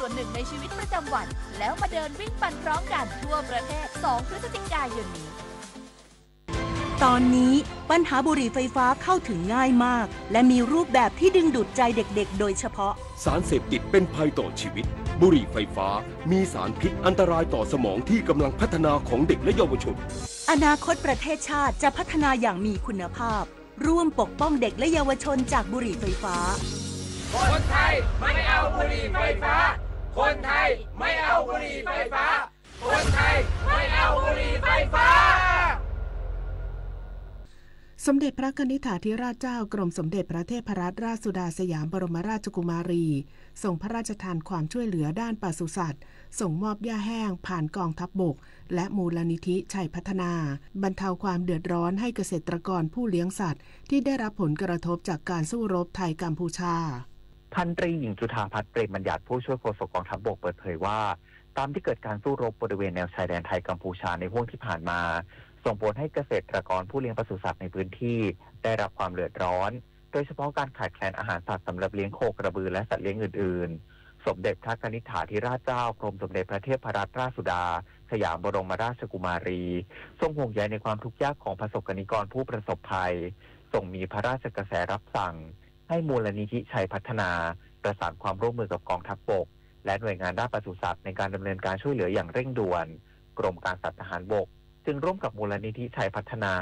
ส่วนหนึ่งในชีวิตประจำวัน แล้วมาเดินวิ่งปั่นพร้อมกันทั่วประเทศ สอง พฤศจิกายนนี้ ตอนนี้ปัญหาบุหรี่ไฟฟ้าเข้าถึงง่ายมาก และมีรูปแบบที่ดึงดูดใจเด็กๆ โดยเฉพาะ สารเสพติดเป็นภัยต่อชีวิต บุหรี่ไฟฟ้า มีสารพิษอันตรายต่อสมองที่กำลังพัฒนาของเด็กและเยาวชน อนาคตประเทศชาติจะพัฒนาอย่างมีคุณภาพ ร่วมปกป้องเด็กและเยาวชนจากบุหรี่ไฟฟ้า คนไทยไม่เอาบุหรี่ไฟฟ้า คนไทยไม่เอาบุหรี่ไฟฟ้า คนไทยไม่เอาบุหรี่ไฟฟ้า สมเด็จพระกนิษฐาธิราชเจ้ากรมสมเด็จพระเทพรัตนราชสุดาสยามบรมราชกุมารี ทรงพระราชทานความช่วยเหลือด้านปศุสัตว์ ส่งมอบหญ้าแห้งผ่านกองทัพบก และมูลนิธิชัยพัฒนา บรรเทาความเดือดร้อนให้เกษตรกรผู้เลี้ยงสัตว์ ที่ได้รับผลกระทบจากการสู้รบไทยกัมพูชา พันตรีหญิงจุฑาภัทร เปรมบัญญัติ ผู้ช่วยโฆษกกองทัพบก เปิดเผยว่า ตามที่เกิดการสู้รบบริเวณแนวชายแดนไทยกัมพูชาในห่วงที่ผ่านมา ส่งผลให้เกษตรกรผู้เลี้ยงปศุสัตว์ในพื้นที่ได้รับความเดือดร้อน โดยเฉพาะการขาดแคลนอาหารสัตว์สำหรับเลี้ยงโคกระบือและสัตว์เลี้ยงอื่นๆ สมเด็จพระกนิษฐาธิราชเจ้ากรมสมเด็จพระเทพรัตนราชสุดา สยามบรมราชกุมารี ทรงห่วงใยในความทุกข์ยากของประสบกรณิกรผู้ประสบภัย ทรงมีพระราชกระแสรับสั่ง ให้มูลนิธิชัยพัฒนา ประสานความร่วมมือกับกองทัพบก และหน่วยงานด้านปศุสัตว์ในการดำเนินการช่วยเหลืออย่างเร่งด่วน กรมการสัตว์ทหารบก จึงร่วมกับมูลนิธิชัยพัฒนา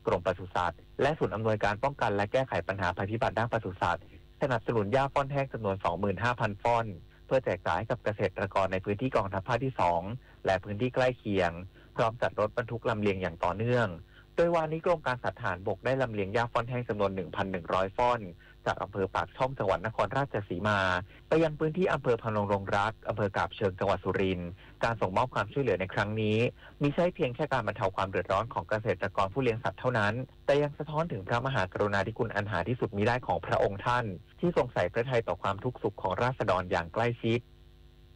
กรมปศุสัตว์ และศูนย์อำนวยการป้องกันและแก้ไขปัญหาภัยพิบัติด้านปศุสัตว์ สนับสนุนหญ้าฟ่อนแห้งจำนวน สองหมื่นห้าพัน ฟ่อน เพื่อแจกจ่ายให้กับเกษตรกรในพื้นที่กองทัพภาคที่ สอง และพื้นที่ใกล้เคียง พร้อมจัดรถบรรทุกลำเลียงอย่างต่อเนื่อง โดยวานี้กรมการสัตว์ทหารบกได้ลำเลียงหญ้าฟ่อนแห้งจำนวน หนึ่งพันหนึ่งร้อย ฟ่อน จากอำเภอปากช่องจังหวัดนครราชสีมา ไปยังพื้นที่อำเภอพนมดงรัก อำเภอกาบเชิง จังหวัดสุรินทร์ การส่งมอบความช่วยเหลือในครั้งนี้ มิใช่เพียงแค่การบรรเทาความเดือดร้อนของเกษตรกรผู้เลี้ยงสัตว์เท่านั้น แต่ยังสะท้อนถึงพระมหากรุณาธิคุณอันหาที่สุดมิได้ของพระองค์ท่าน ที่ทรงใส่พระทัยต่อความทุกข์สุขของราษฎรอย่างใกล้ชิด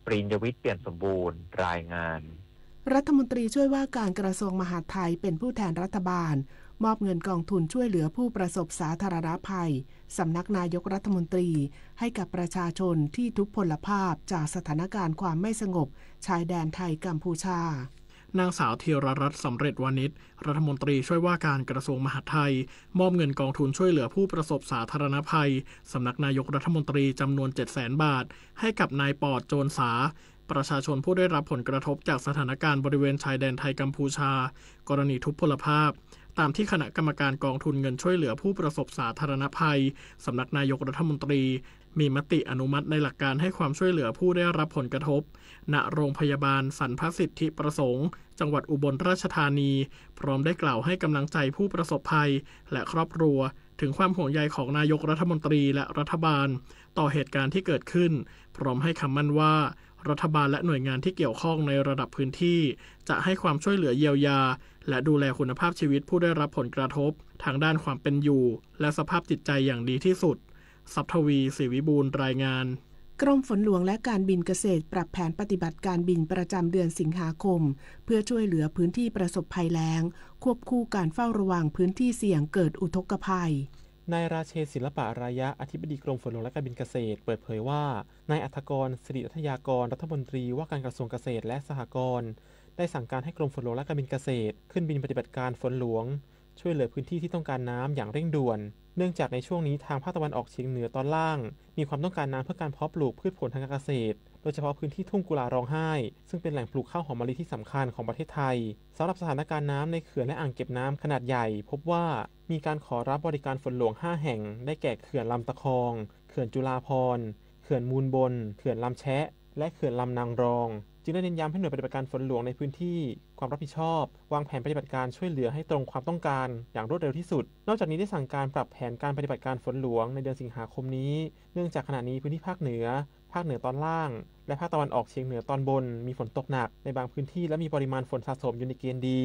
ปริญญวิทย์ เปี่ยมสมบูรณ์ รายงาน รัฐมนตรีช่วยว่าการกระทรวงมหาดไทยเป็นผู้แทนรัฐบาล มอบเงินกองทุนช่วยเหลือผู้ประสบสาธารณภัย สำนักนายกรัฐมนตรี ให้กับประชาชนที่ทุพพลภาพจากสถานการณ์ความไม่สงบชายแดนไทยกัมพูชา นางสาวธีรรัตน์ สำเร็จวานิช รัฐมนตรีช่วยว่าการกระทรวงมหาดไทย มอบเงินกองทุนช่วยเหลือผู้ประสบสาธารณภัย สำนักนายกรัฐมนตรีจำนวน เจ็ดแสน บาท ให้กับนายปอด โจรสา ประชาชนผู้ได้รับผลกระทบจากสถานการณ์บริเวณชายแดนไทยกัมพูชา กรณีทุพพลภาพ ตามที่คณะกรรมการกองทุนเงินช่วยเหลือผู้ประสบสาธารณภัย สำนักนายกรัฐมนตรี มีมติอนุมัติในหลักการให้ความช่วยเหลือผู้ได้รับผลกระทบ ณ โรงพยาบาลสรรพสิทธิประสงค์ จังหวัดอุบลราชธานี พร้อมได้กล่าวให้กำลังใจผู้ประสบภัย และครอบครัว ถึงความห่วงใยของนายกรัฐมนตรีและรัฐบาล ต่อเหตุการณ์ที่เกิดขึ้น พร้อมให้คำมั่นว่า รัฐบาลและหน่วยงานที่เกี่ยวข้องในระดับพื้นที่ จะให้ความช่วยเหลือเยียวยา และดูแลคุณภาพชีวิตผู้ได้รับผลกระทบ ทางด้านความเป็นอยู่ และสภาพจิตใจอย่างดีที่สุด ทรัพย์ทวี ศรีวิบูลย์ รายงาน กรมฝนหลวงและการบินเกษตรปรับแผนปฏิบัติการบินประจำเดือนสิงหาคม เพื่อช่วยเหลือพื้นที่ประสบภัยแล้ง ควบคู่การเฝ้าระวังพื้นที่เสี่ยงเกิดอุทกภัย นายราเชน ศิลปะอารายะ อธิบดีกรมฝนหลวงและการบินเกษตร เปิดเผยว่า นายอัธกร สิริรัตยากร รัฐมนตรีว่าการกระทรวงเกษตรและสหกรณ์ ได้สั่งการให้กรมฝนหลวงและการบินเกษตร ขึ้นบินปฏิบัติการฝนหลวง ช่วยเหลือพื้นที่ที่ต้องการน้ำอย่างเร่งด่วน เนื่องจากในช่วงนี้ทางภาคตะวันออกเฉียงเหนือตอนล่าง มีความต้องการน้ำเพื่อการเพาะปลูกพืชผลทางการเกษตร โดยเฉพาะพื้นที่ทุ่งกุลาร้องไห้ ซึ่งเป็นแหล่งปลูกข้าวหอมมะลิที่สำคัญของประเทศไทย สำหรับสถานการณ์น้ำในเขื่อนและอ่างเก็บน้ำขนาดใหญ่ พบว่ามีการขอรับบริการฝนหลวง ห้า แห่ง ได้แก่เขื่อนลำตะคอง เขื่อนจุฬาภรณ์ เขื่อนมูลบน เขื่อนลำแชะ และเขื่อนลำนางรอง จึงได้เน้นย้ำให้หน่วยปฏิบัติการฝนหลวงในพื้นที่ความรับผิดชอบ วางแผนปฏิบัติการช่วยเหลือให้ตรงความต้องการอย่างรวดเร็วที่สุด นอกจากนี้ได้สั่งการปรับแผนการปฏิบัติการฝนหลวงในเดือนสิงหาคมนี้ เนื่องจากขณะนี้พื้นที่ภาคเหนือ ภาคเหนือตอนล่าง และภาคตะวันออกเฉียงเหนือตอนบน มีฝนตกหนักในบางพื้นที่และมีปริมาณฝนสะสมอยู่ในเกณฑ์ดี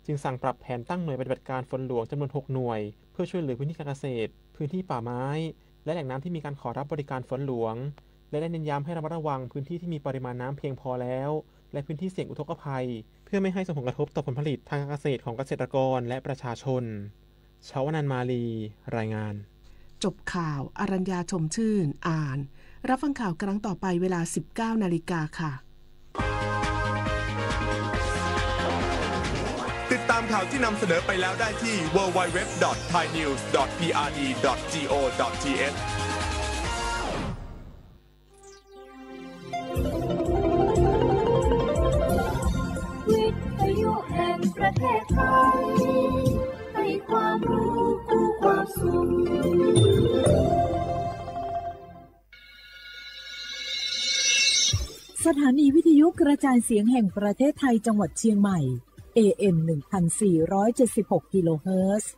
จึงสั่งปรับแผนตั้งหน่วยปฏิบัติการฝนหลวงจำนวน หก หน่วย เพื่อช่วยเหลือพื้นที่การเกษตร พื้นที่ป่าไม้ และแหล่งน้ำที่มีการขอรับบริการฝนหลวง และได้เน้นย้ำให้ระมัดระวังพื้นที่ที่มีปริมาณน้ำเพียงพอแล้ว และพื้นที่เสี่ยงอุทกภัย เพื่อไม่ให้ส่งผลกระทบต่อผลผลิตทางการเกษตรของเกษตรกรและประชาชน ชาวนันมาลี รายงาน จบข่าว อรัญญา ชมชื่น อ่าน รับฟังข่าวครั้งต่อไปเวลา สิบเก้านาฬิกาค่ะ ติดตามข่าวที่นำเสนอไปแล้วได้ที่ ดับเบิลยู ดับเบิลยู ดับเบิลยู ดอท ไทยนิวส์ ดอท พีอาร์ดี ดอท จี โอ ดอท ที เอช วิทยุแห่งประเทศไทย ให้ความรู้คู่ความสุข สถานีวิทยุกระจายเสียงแห่งประเทศไทยจังหวัดเชียงใหม่ เอ เอ็ม หนึ่งพันสี่ร้อยเจ็ดสิบหก กิโลเฮิรตซ์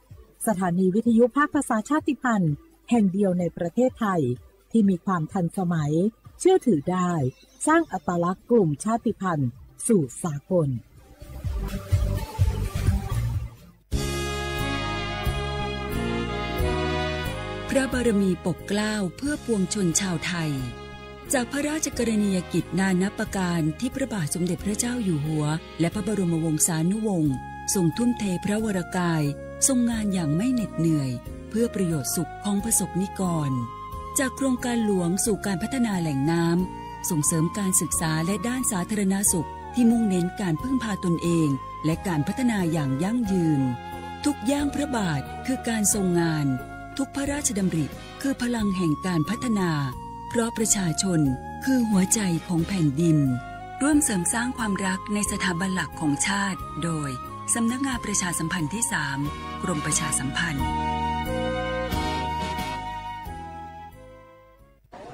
สถานีวิทยุภาคภาษาชาติพันธุ์แห่งเดียวในประเทศไทย ที่มีความทันสมัย เชื่อถือได้ สร้างอัตลักษณ์กลุ่มชาติพันธุ์สู่สากล พระบารมีปกเกล้าเพื่อปวงชนชาวไทย จากพระราชกรณียกิจนานับประการที่พระบาทสมเด็จพระเจ้าอยู่หัว และพระบรมวงศานุวงศ์ทรงทุ่มเทพระวรกาย ทรงงานอย่างไม่เหน็ดเหนื่อย เพื่อประโยชน์สุขของประสบนิกร จากโครงการหลวงสู่การพัฒนาแหล่งน้ำ ส่งเสริมการศึกษาและด้านสาธารณสุข ที่มุ่งเน้นการพึ่งพาตนเอง และการพัฒนาอย่างยั่งยืน ทุกย่างพระบาทคือการทรงงาน ทุกพระราชดำริคือพลังแห่งการพัฒนา เพราะประชาชนคือหัวใจของแผ่นดิน ร่วมเสริมสร้างความรักในสถาบันหลักของชาติ โดย สำนักงานประชาสัมพันธ์ที่สาม กรมประชาสัมพันธ์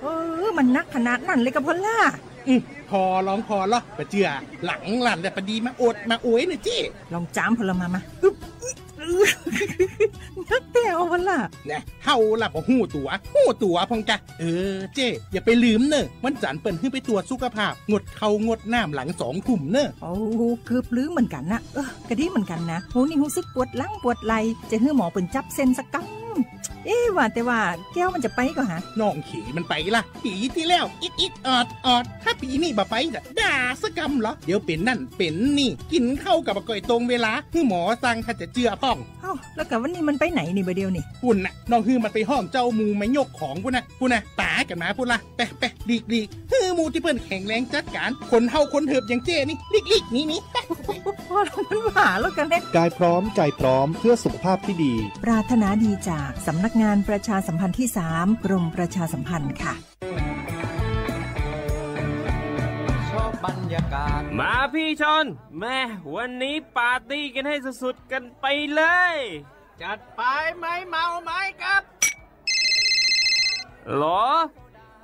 เออ มันนักขนาดนั้นเลยกับพอลล่า อืม พอลองพอลอปะเจือ หลังหลั่นแต่ปะดีมาอดมาอวยนะเจ้ ลองจามพอลล่ามามา อึ๊บ นักแต่เอาพอลล่า นะ เฮาล่ะบ่ฮู้ตั๋ว ฮู้ตั๋วพองจ้ะ เออ เจ้ อย่าไปลืมเนอะ วันจันทร์เปิ้นหื้อไปตรวจสุขภาพ งดข้าวงดน้ำหลังสองทุ่มเนอะ โอ้ เกือบลืมเหมือนกันนะ เออ ก็ดีเหมือนกันนะ โห นี่รู้สึกปวดหลังปวดไหล่ จะหื้อหมอเปิ้นจับเส้นสักกำ เอ๊ะ ว่าแต่ว่าแก้วมันจะไปก่อฮะ น้องเขยมันไปละ ปีที่แล้ว อิดอิดออดออด ถ้าปีนี้บ่ไปจะด่าสักกำเหรอ เดี๋ยวเป็นนั่นเป็นนี่ กินข้าวกับบ่ก่อยตรงเวลา หื้อหมอสั่งถ้าจะเจือพ่อง เอ้า แล้วกับวันนี้มันไปไหนนี่บ่าเดียวนี่ ปุ่นน่ะ น้องหื้อมันไปห้องเจ้าหมู่มายกของปุ่นน่ะ ปุ่นน่ะ ป๋ากันมาปุ่นละ ไปไปหลีกหลีก หื้อหมู่ที่เปิ้นแข็งแรงจัดการ คนเฒ่าคนเถิบอย่างเจ้นี่ หลีกหลีกหนีหนี ไป พอแล้วมันหาแล้วกันเนี่ย กายพร้อมใจพร้อมเพื่อสุขภาพที่ดี ปรารถนาดีจากสำนักงานประชาสัมพันธ์ที่สาม กรมประชาสัมพันธ์ค่ะ มาพี่ชอน แม่ วันนี้ปาร์ตี้กันให้สุดๆกันไปเลย จัดไป ไม้เมาไม้กัด หรอ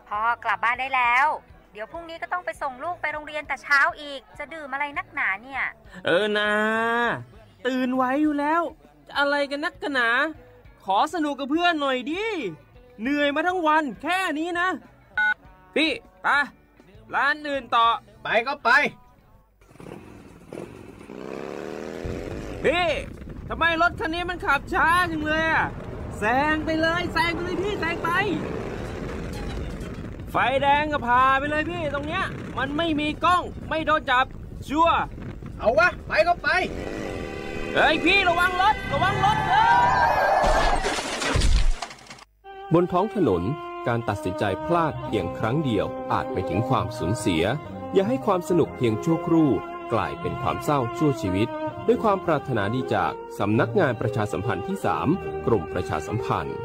พ่อกลับบ้านได้แล้ว เดี๋ยวพรุ่งนี้ก็ต้องไปส่งลูกไปโรงเรียนแต่เช้าอีก จะดื่มอะไรนักหนาเนี่ย เออนา ตื่นไหวอยู่แล้ว จะอะไรกันนักกันหนา ขอสนุกกับเพื่อนหน่อยดิ เหนื่อยมาทั้งวันแค่นี้นะ พี่ ไป ร้านอื่นต่อ ไปก็ไป พี่ ทำไมรถคันนี้มันขับช้าจังเลยอะ แซงไปเลย แซงไปเลยพี่ แซงไป ไฟแดงก็ผ่าไปเลยพี่ ตรงเนี้ย มันไม่มีกล้อง ไม่โดนจับ ชัวร์ เอาวะ ไปก็ไป เฮ้ยพี่ ระวังรถ ระวังรถ เฮ้ย บนท้องถนน การตัดสินใจพลาดเพียงครั้งเดียวอาจไปถึงความสูญเสีย อย่าให้ความสนุกเพียงชั่วครู่กลายเป็นความเศร้าชั่วชีวิต ด้วยความปรารถนาดีจากสำนักงานประชาสัมพันธ์ที่สาม กรมประชาสัมพันธ์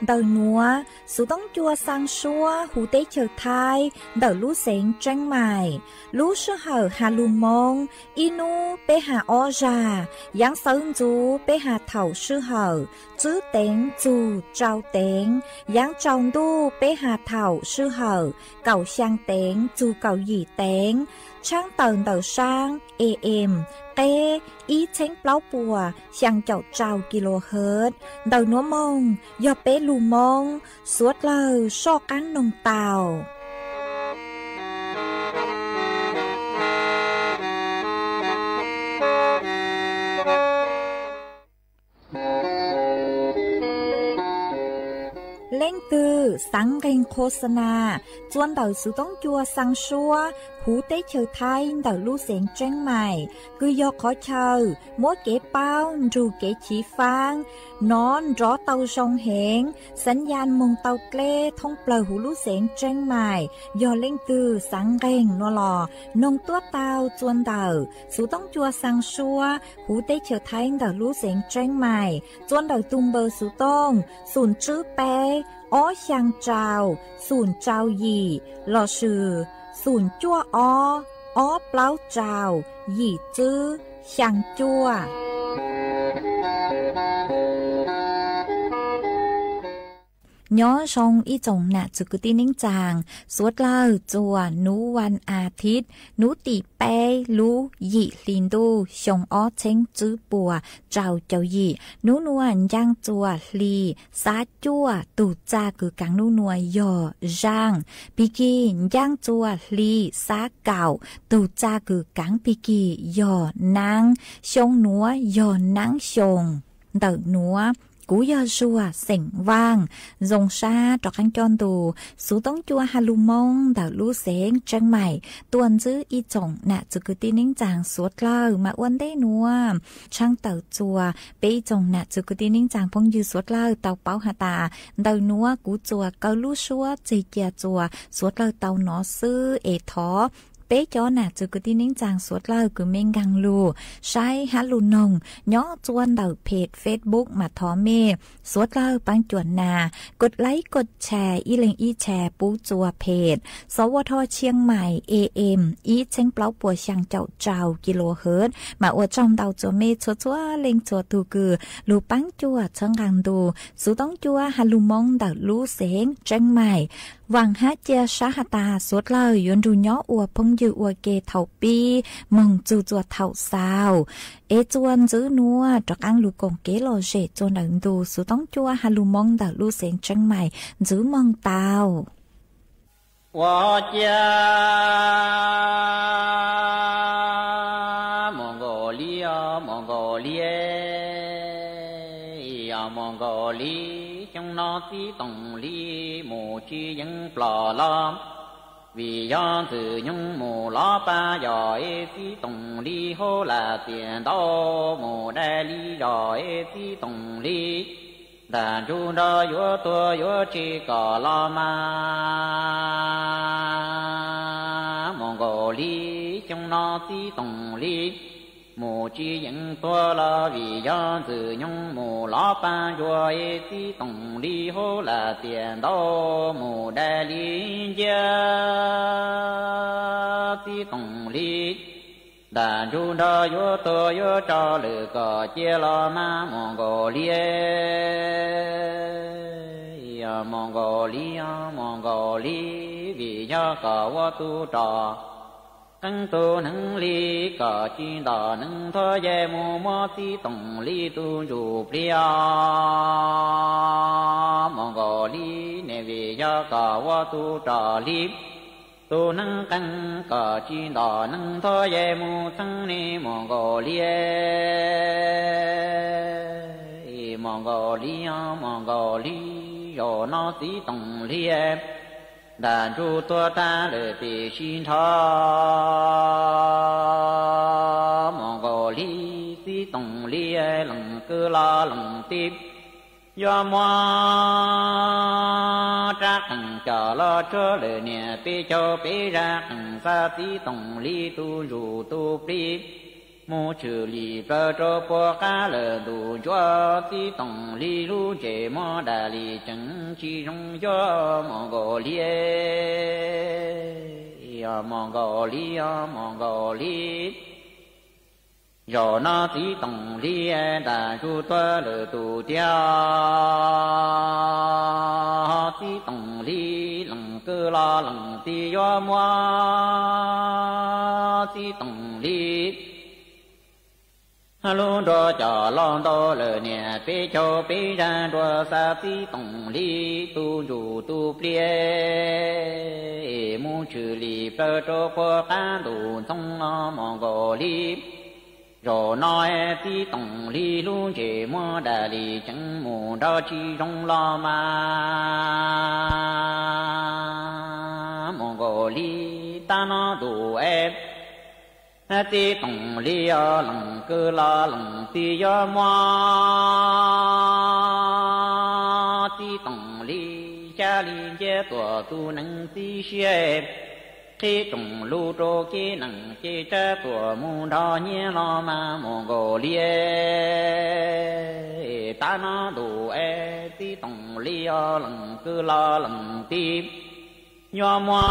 Ntawm nuav, xuv toob cua xaa suab huv teb chaws Thaib ntawm lub xeev Tseeb Maim. Lub sij hawm has lug Moob, ib nub peb has ob zag, yaav xawv ntxuv peb has thaum sij hawm tswb teev txug tsau teev, yaav tsau ntuj peb has thaum sij hawm kaum xyaa teev txug kaum yim teev, tshaab tawm ntawm saab A M qeb ib txheeb plaub puas xyaa caum rau kilohertz. Ntawm nuav moog yog peb lug Moob, suav dlawg soj qaab noog tau. Leej twg Xaav nqeeg qhuas xa nas txua ntawm xuv toob cua xaa suab huv teb chaws Thaib ntawm lub xeev Tseeb Maim, kws yog qhov chaw muab kev paub nrug kev chiv faab nov nrov tau zoo heev, xaav yaj moog tau dleb thoob plawg huv lub xeev Tseeb Maim. Yog leej twg xaav nqeeg nuav los noog tuab tau txua ntawm xuv toob cua xaa suab huv teb chaws Thaib ntawm lub xeev Tseeb Maim txua ntawm tug npawb xuv tooj xum tswb peb ob xyaa rau xum rau yim lossis xum cuaj ob ob plaub rau yim tswb xyaa cuaj. Nyob zoo ib tsoom nam txwv kwv tij neej tsaa, suav dlawg txuas nub vas as thiv nub tim peb lub yim hli ntuj xyoo ob txheeb tswb puas rau caum yim. Nub nuav ncaaj txuas hli xab cuaj, tug txaj kws kaav nub nuav yog zaaj, pig kig ncaaj txuas hli xab kaum, tug txaj kws kaav pig kig yog naab, xyoo nuav yog naab xyoo. Ntawm nuav kuv yog Zuag xeem Vaaj, zoo sab rov qaab coj ntu xuv toob cua ha lug Moob ntawm lub xeev Tseeb Maim tuaj ntsib ib tsoom nam txwv kwv tij neej tsaa suav dlawg. Mas ua ntej nuav tshaaj tawm txuas peb ib tsoom nam txwv kwv tij neej tsaa phooj ywg suav dlawg tau paub has tas ntawm nuav kuv txuas kaw lub suab txeg cia txuas suav dlawg tau nov xwb es thov peb cov nam txwv kwv tij neej tsaa suav dlawg kws mej nkaag lug saib hab lug noog nyob txua ntawm peg Facebook mas thov mej suav dlawg paab cuam nas kod like kod share ib leeg ib share pub txua peg Sawv Ua Dho Chiang Mai A M ib txheeb plaub puas xyaa caum rau kilohertz. Mas ua tsaug ntau txua mej txhua txhua leej txhua tug kws lug paab cuam txhawb nqaa ntu xuv toob cua ha lug Moob ntawm lub xeev Tseeb Maim. Vaam hab cia sab has tas suav dlawg yuav nrug nyob ua phooj ywg ua ke thaum pib moog txug txua thaum xaus. Es txua ntxiv nuav rov qaab lug koom kev lom zem txua ntawm ntu xuv toob cua ha lug Moob ntawm lub xeev Tseeb Maim ntxiv moog tau. Ua cia mus nkaus li, mus nkaus li, mus nkaus li, xyoo no txib toom li mus tsis yeej plos los, vim yog ntxwg nyoog mus lov pab yog es txib toom li hauv lam tias ntau mus dai li zog es txib toom li. Ntam ntsug nrog yuav tuag yuav tseg kom los mas mus nkaus li, xyoo no txib toom li mus tsis yeej tuag los vim yog ntxwg nyoog mus lov pab yuav es txib toom li hauv lam tias ntau mus dai li nciab txib toom li. Ntam ntsug nrog yuav tuag yuav tso lwm kom cia los mas mus nkaus li, mus nkaus li, mus nkaus li, vim yog kom ua tug rog qeeb tug neeg li kom tsis ntom neeg nthuav yej mus muab txib toom li tug ntsuj plig mus nkaus li ne, vim yog kom ua tug rog li tug neeg qeeb kom tsis ntom neeg nthuav yej mus txheeb ne mus nkaus li, mus nkaus li, mus nkaus li, zaum no txib toom li ntam ntsug tuag tag lawm tiam sis nrho mus nkaus li, txib toom li lees kwj los lees tij yuav muab rab qees coj los tsuag lawm niam peb caug peb zaj qees xa txib toom li tug ntsuj tug plig mus tshwm lim plawv rau puag qab lawm ntuj ntsuab txib toom li lub ntsej muag dam li tseem tsis zoo yuav mus nkaus li, mus nkaus li, mus nkaus li. Zaum no txib toom li ntam ntsug tuag lawm tus tiag, txib toom li lees kwj los lees tij yuav muab txib toom li lub nruas coj los ntau lawm niam peb caug peb zaj nruas xa txib toom li tug ntsuj tug plig mus tshwm lim plawv rau puag qab ntuj ntxoov no mus nkaus li. Zaum no txiv Toom Lis lub ntsej muag dam li ceev mus nrov tsis zoo los mas Mus Nkaus Lis tab no ntuj es, txiv Toom Lis yog leej kwv los leej txiv yuav muab txiv Toom Lis xya li nciab tuam tus neeg txiv siab, qhib rooj lub rau kev neeg ces tsab tuam mus nrog nyiaj los mas Mus Nkaus Lis tab no ntuj es, txiv Toom Lis yog leej kwv los leej txiv yuav muab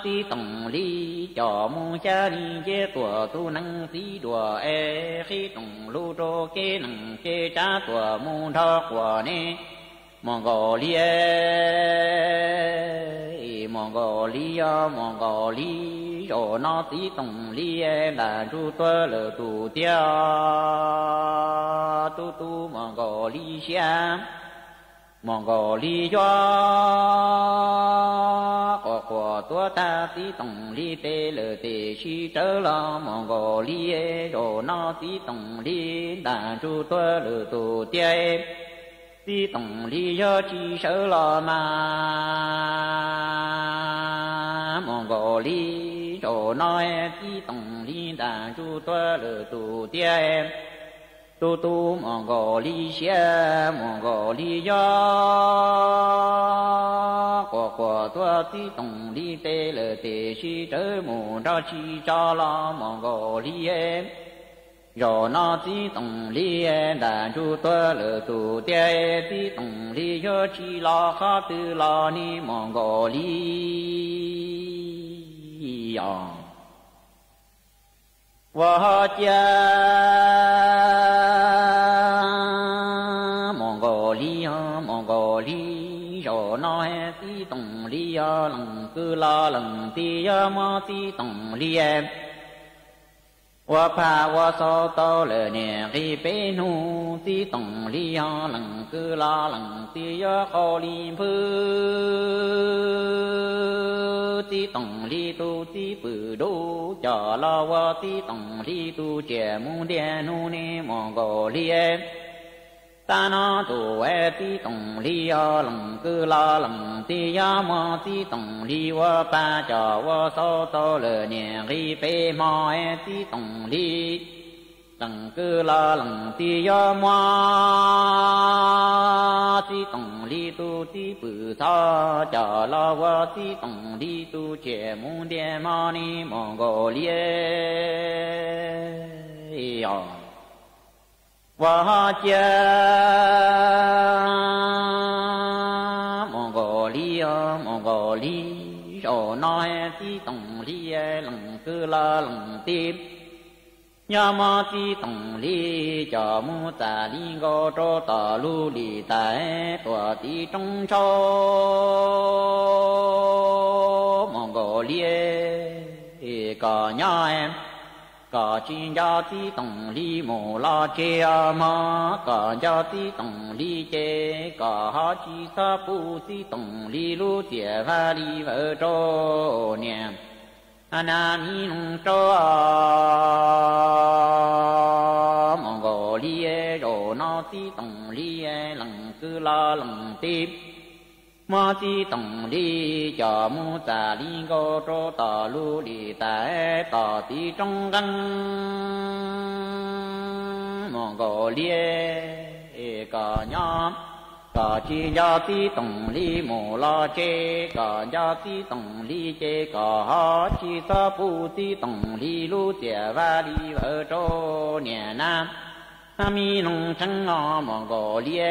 txiv Toom Lis coj mus xya li nciab tuam tus neeg txiv duam es, qhib rooj lub rau kev neeg ces tsab tuam mus nrog quas ne Mus Nkaus Lis, Mus Nkaus Lis yog Mus Nkaus Lis. Zaum no txiv Toom Lis ntam ntsuj tuag lawm tus tiag, tu tu Mus Nkaus Lis siab. Mus Nkaus Lis yuav quas quas tuav tag txiv Toom Lis tes lawm tes sib rawv los Mus Nkaus Lis. Zaum no txiv Toom Lis ntam ntsuj tuag lawm tus tiag, txiv Toom Lis yuav tsis sawv los mas Mus Nkaus Lis. Zaum no txiv Toom Lis ntam ntsuj tuag lawm tus tiag, tu tu Mus Nkaus Lis siab. Mus Nkaus Lis yuav quas quas tuav txiv Toom Lis tes lawm tes sib rawv mus nrog tsis tso los Mus Nkaus Lis. Zaum no txiv Toom Lis ntam ntsuj tuag lawm tus tiag, txiv Toom Lis yuav tsis los qhov twg los ne Mus Nkaus Lis os. Ua ho cia Mus Nkaus Lis, Mus Nkaus Lis, zaum no txiv Toom Lis yog leej kwv los leej txiv yuav muab txiv Toom Lis ua phaj ua xaub tau lawm niam nqi peb hnub. Txiv Toom Lis yog leej kwv los leej txiv yuav qau li npwb, txiv Toom Lis tus txiv pwm dub coj los ua txiv Toom Lis tus tsiaj mus ntiag hnub ne Mus Nkaus Lis. Tab no ntuj es, txiv Toom Lis yog leej kwv los leej txiv yuav muab txiv Toom Lis ua phaj coj ua xaub tau lawm niam nqi peb hmo es txiv Toom Lis, leej kwv los leej txiv yuav muab txiv Toom Lis tus txiv pwm txhob coj los ua txiv Toom Lis tus tsiaj mus ntiag hmo ne Mus Nkaus Lis os. Ua ho cia Mus Nkaus Lis, Mus Nkaus Lis, zaum no txiv Toom Lis leej kwv los leej txiv yuav muab txiv Toom Lis coj mus txam li nkaus rau tom lub lis tas tuam tiv roob ntshau Mus Nkaus Lis. Kom nyob kom tsis nco txiv Toom Lis mus los tseg os mog, kom nco txiv Toom Lis ces kom ho tsis txhob pub txiv Toom Lis lub txiaj vaj li vawv rau niam na mi noog rau Mus Nkaus Lis. Zaum no txiv Toom Lis leej kwv los leej txiv muab txiv Toom Lis coj mus txam li nkaus rau tom lub lis tas tom tiv roob nqeeb Mus Nkaus Lis. Kom nyob kom tsis nco txiv Toom Lis mus los tseg, kom nco txiv Toom Lis ces kom ho tsis txhob pub txiv Toom Lis lub txiaj vaj li vawv rau niam na mi noog tseeb os Mus Nkaus Lis.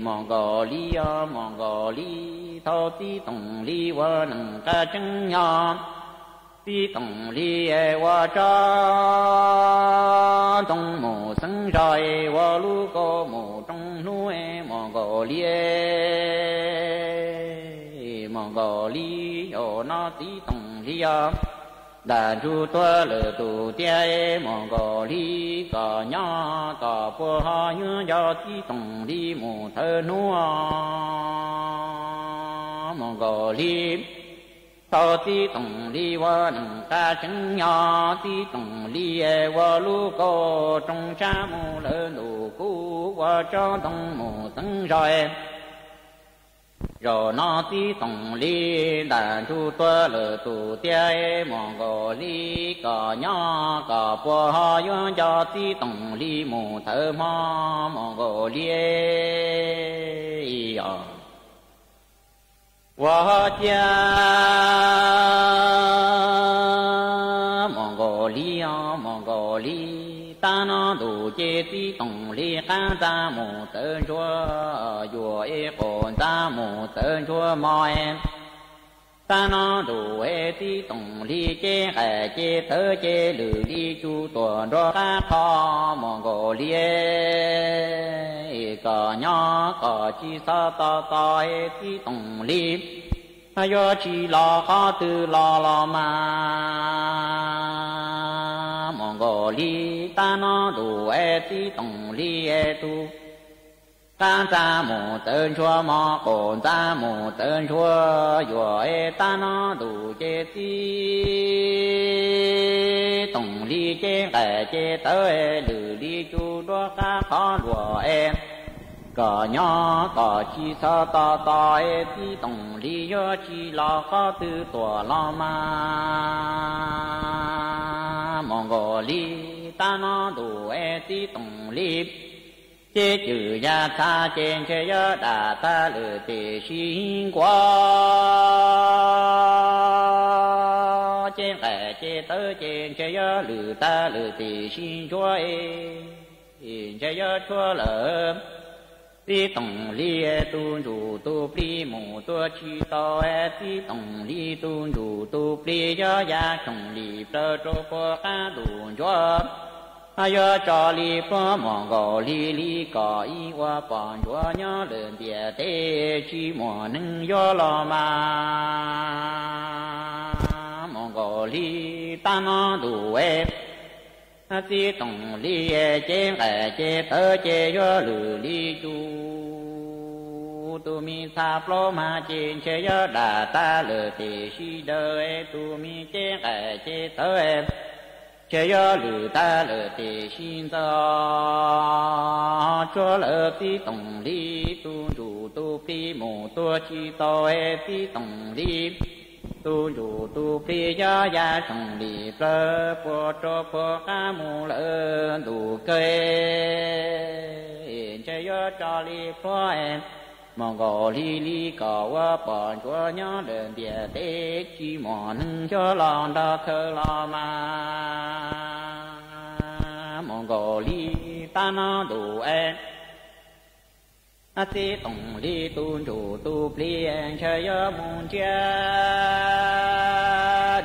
Mus Nkaus Lis os Mus Nkaus Lis, thaum txiv Toom Lis ua neej qab tseeb nyob, txiv Toom Lis ua tsob ntoo mus xeeb zos, ua lub kaus mus rooj hnub Mus Nkaus Lis. Mus Nkaus Lis, zaum no txiv Toom Lis os, ntam ntsuj tuag lawm tus tiag Mus Nkaus Lis, kom nyob kom puas ho yuav nco txiv Toom Lis mus thawm hnub Mus Nkaus Lis. Thaum Txiv Toom Lis ua neej qab tseeb nyob, Txiv Toom Lis ua lub kauj rooj sab mus lawm ntuj kub, ua tsob ntoo mus xeeb zog. Zaum no Txiv Toom Lis ntam ntsuj tuag lawm tus tiag, Muam Nkaus Lis kom nyob kom puas ho yuav nco Txiv Toom Lis mus thawm hmo, Muam Nkaus Lis os. Ua ciav Muam Nkaus Lis os, Muam Nkaus Lis, tab no ntuj ces Txiv Toom Lis qab ntxa mus txawv ntsuag, yuam es qaum ntxa mus txawv ntsuag mog. Tab no ntuj es Txiv Toom Lis cev nqaim cev tawv ces lwm li tsuj tuam nrog qab qho, Muam Nkaus Lis, kom nyob kom tsis txhob txo txo es Txiv Toom Lis yuav tsis los qhov twg los los mas, Muam Nkaus Lis, tab no ntuj es Txiv Toom Lis tus qab ntxa mus txawv ntsuag mog, qaum ntxa mus txawv ntsuag yuam es tab no ntuj ces Txiv Toom Lis cev nqaim cev tawv lwm li tsuj nrog qab qhov luag es kom nyob kom tsis txhob txo txo es Txiv Toom Lis yuav tsis los qhov twg tuaj los mas, Muam Nkaus Lis, tab no ntuj es Txiv Toom Lis cev cwm ya txha ces ntshe yuav dam tag lwm tim sib nkuaj, cev nqaim cev tawv ces ntshe yuav lwm tag lwm tim sib ntsuag, ntshe yuav tshuav lawm Txiv Toom Lis tus ntsuj tus plig mus tuaj tsis tau, Txiv Toom Lis tus ntsuj tus plig yuav ya tsoom li plaws rau puag qab ntuj ntsuag, yuav tso li puag Muam Nkaus Lis li kom ib ua pom ntsuag nyob lawm ntiaj teb tsis muaj neeg yuav los mas, Muam Nkaus Lis, tab no ntuj es Txiv Toom Lis cev nqaim cev tawv ces yuav lwm li tsuj tus me txha plaub mas ces ntshe yuav dam tag lwm tim sib daws, tus me cev nqaim cev tawv ntshe yuav lwm tag lwm tim sib ntxaws, tshuav lawm Txiv Toom Lis tus ntsuj tus plig mus tuaj tsis tau, Txiv Toom Lis tus ntsuj tus plig yuav ya tsoom li plaws puag rau puag qab mus lawm ntuj kawg, ntshe yuav tso li puag Muam Nkaus Lis li kom ua pom ntsuag nyob lawm ntiaj teb tsis muaj neeg yuav los nrog khaws los mas, Muam Nkaus Lis, tab no ntuj es Txiv Toom Lis tus ntsuj tus plig ntshe yuav mus ntsiab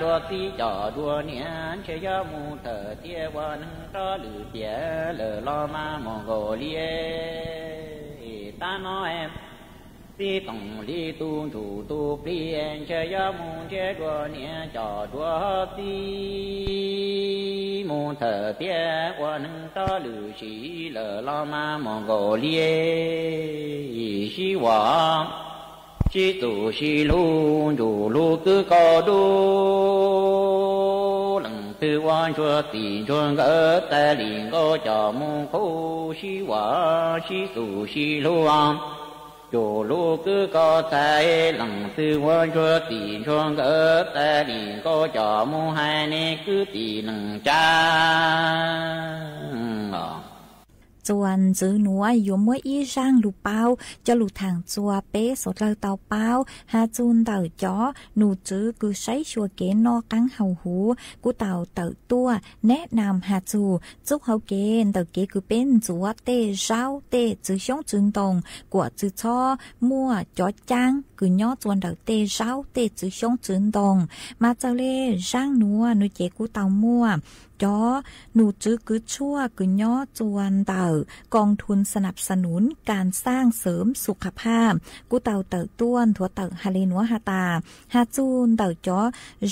dua txiv coj dua niam, ntshe yuav mus thawm tiam ua neeg rov lwm tiam lawm los mas, Muam Nkaus Lis, tab no Txiv Toom Lis tus ntsuj tus plig ntshe yuav mus ntsiab dua niam coj dua txiv, mus thawm tiam ua neeg rov lwm sim lawm los mas, Muam Nkaus Lis, sib vam sib txuj sib hlub ntsuj hlub kwv kaus dub, leej twg ua ntsuag txij ntsuag nkawm tas li nkaus coj mus qub, sib vam sib txuj sib hlub ntsuj hlub kwv kaus txhais, leej twg ua ntsuag txij ntsuag nkawm tas li nkaus coj mus hais nej kwv tij neej tsa. Txuas ntxiv nuav yuav muab ib zaaj lug paub coj lug thaam txug peb suav dlawg tau paub has txug ntawm cov num tswv kws saib xyuas kev noj qaab haus huv. Kuv tau tawm tuaj neb nam has txug txuj hauv kev ntawm kev kws peb ntxuav tej zaub tej txwv xyoob txwv ntoo, kuas txwv txhob muaj cov caab kws nyob txuas ntawm tej zaub tej txwv xyoob txwv ntoo. Mas txawg le zaaj nuav nuav ces kuv tau muaj cov num tswv kws tshuaj kws nyob txuas ntawm กองทุนสนับสนุนการสร้างเสริมสุขภาพ kuv tau tawm tuaj nthuav tawm has le nuav has tas, has txug ntawm cov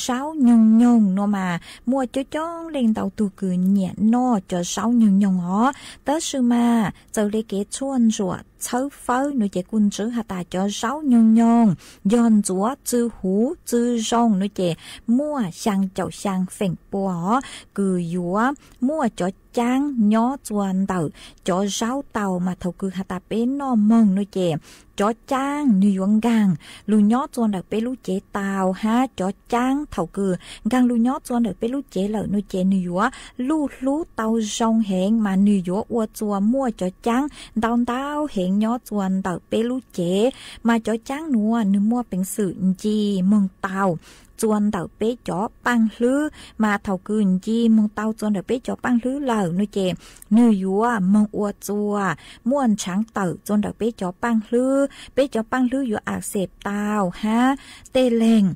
zaub nyoog nyoog nuav mas muaj coob coob leej ntau tug kws nyiam noj cov zaub nyoog nyoog os. Tab sis mas txawg le kev tshuaj ntsuam txhawb fawb no ces kuj ntswv has tas cov zaub nyoog nyoog yog ntxuav txw huv txw zoo no ces muaj xyaa caum xyaa feem pua os, kws yuav muaj cov caab nyob txua ntawm cov zaub tau. Mas thaum kws has tas peb noj moog no ces cov caab nwg yuav nkaag lug nyob txua ntawm peb lub cev tau hab cov caab thaum kws nkaag lug nyob txua ntawm peb lub cev lawm no ces nwg yuav luj hlub tau zoo heev mas nwg yuav ua txua muaj cov caab ntau ntau heev nyob txua ntawm peb lub cev. Mas cov caab nuav nwg muaj peev xwm nci moog tau txua ntawm peb cov paaj hlwb, mas thaum kws nci moog tau txua ntawm peb cov paaj hlwb lawm no ces nwg yuav moog ua txua muaj ntshaav tawm txua ntawm peb cov paaj hlwb. Peb cov paaj hlwb yuav a xeem tau hab tej leeg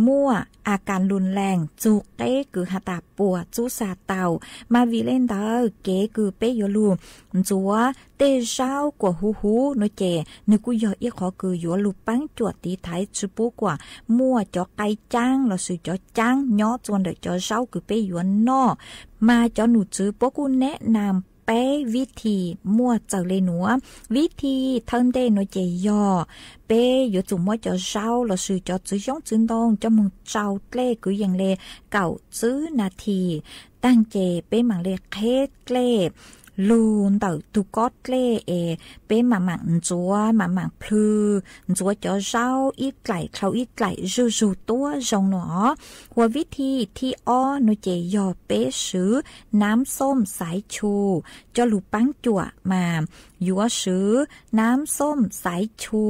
muaj a kas lug lees txug qeb kws has tas puas txub xa tau. Mas vim le ntawd kev kws peb yuav lug ntxuav tej zaub kuam huv huv no ces nwg kuj yog ib qhov kws yuav lug paab cuam tiv thaiv tsi pub kuam muaj cov qai caab lossis cov caab nyob txua ntawm cov zaub kws peb yuav noj. Mas cov num tswv puab kuj neb nam peb vib thi muaj txawm le nuav. Vib thi thawj ntej no ces yog peb yuav tsum muab cov zaub lossis cov txwv xyoob txwv ntoo coj moog tsau dlej kwv yees le kaum tsib nas this. Taag ces peb maam le qheb dlej lug ntawm tug kob dlej es peb maam maam ntxuav maam maam plhws ntxuav cov zaub ib dlaim dlhau ib dlaim zuj zug tuab zoo no. Ua vib thi thib ob no ces yog peb swv nab xoom xaiv chu coj lug paab cuam mas yuav swv nab xoom xaiv chu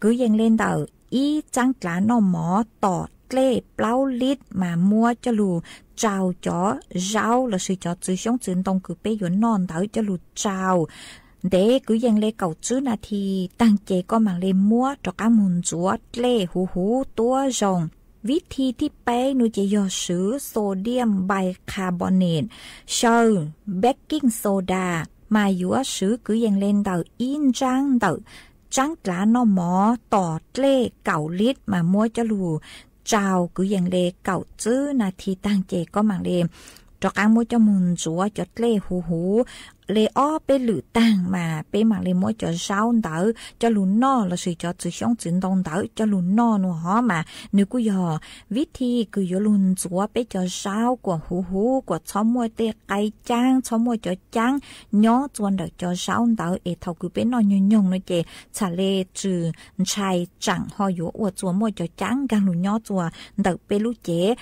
kwv yees le ntawm ib tsaab dlav noj mov tom dlej plaub lit mas muab coj lug tsau cov zaub lossis cov txwv xyoob txwv ntoo kws peb yuav noj ntawd coj lug tsau ntev kwv yees le kaum tsib nas this taag ces koj maam le muab rov qaab moog ntxuav dlej huv huv tuab zoo. Vib thi thib peb no ces yog swv sodium bicarbonate xyaw baking soda mas yuav swv kwv yees le ntawm ib ntsaab ntawm tsaab dlav noj mov tom dlej kaum lit mas muab coj lug tsau kwv yees le kaum tsib nas this taag ces koj maam le rov qaab muab coj moog ntxuav cov dlej huv huv le ob peb lwm taag mas peb maam le muab cov zaub ntawd coj lug noj lossis cov txwv xyoob txwv ntoo ntawd coj lug noj no hov. Mas nws kuj yog vib thi kws yuav lug ntxuav peb cov zaub kuas huv huv kuas txhob muaj tej qai caab txhob muaj cov caab nyob txua ntawm cov zaub ntawd es thaum kws peb noj nyoog nyoog no ces txham le tsi ntshai tsaam ho yuav ua txua muaj cov caab nkaag lug nyob txua ntawm peb lub cev.